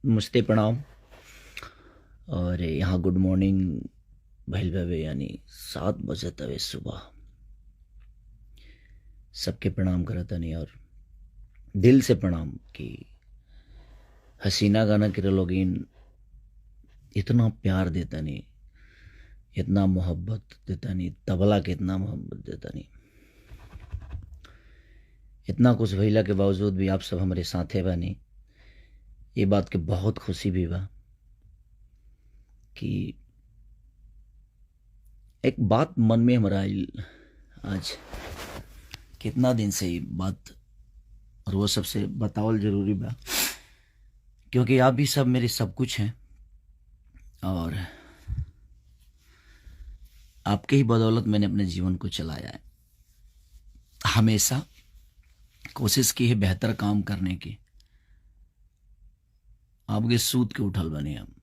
नमस्ते, प्रणाम। और यहाँ गुड मॉर्निंग भइल बावे, यानी 7 बजे तवे सुबह। सबके प्रणाम करतनी और दिल से प्रणाम कि हसीना गाना के लोगिन इतना प्यार देतानी, इतना मोहब्बत देतानी, तबला के इतना मोहब्बत देतानी। इतना कुछ भइला के बावजूद भी आप सब हमारे साथे बानी, ये बात के बहुत खुशी भी बा कि एक बात मन में हमारा आइल आज, कितना दिन से ये बात और वो सबसे बतावल जरूरी बा, क्योंकि आप भी सब मेरे सब कुछ हैं और आपके ही बदौलत मैंने अपने जीवन को चलाया है। हमेशा कोशिश की है बेहतर काम करने की। आपके सूत के उठल बने हम।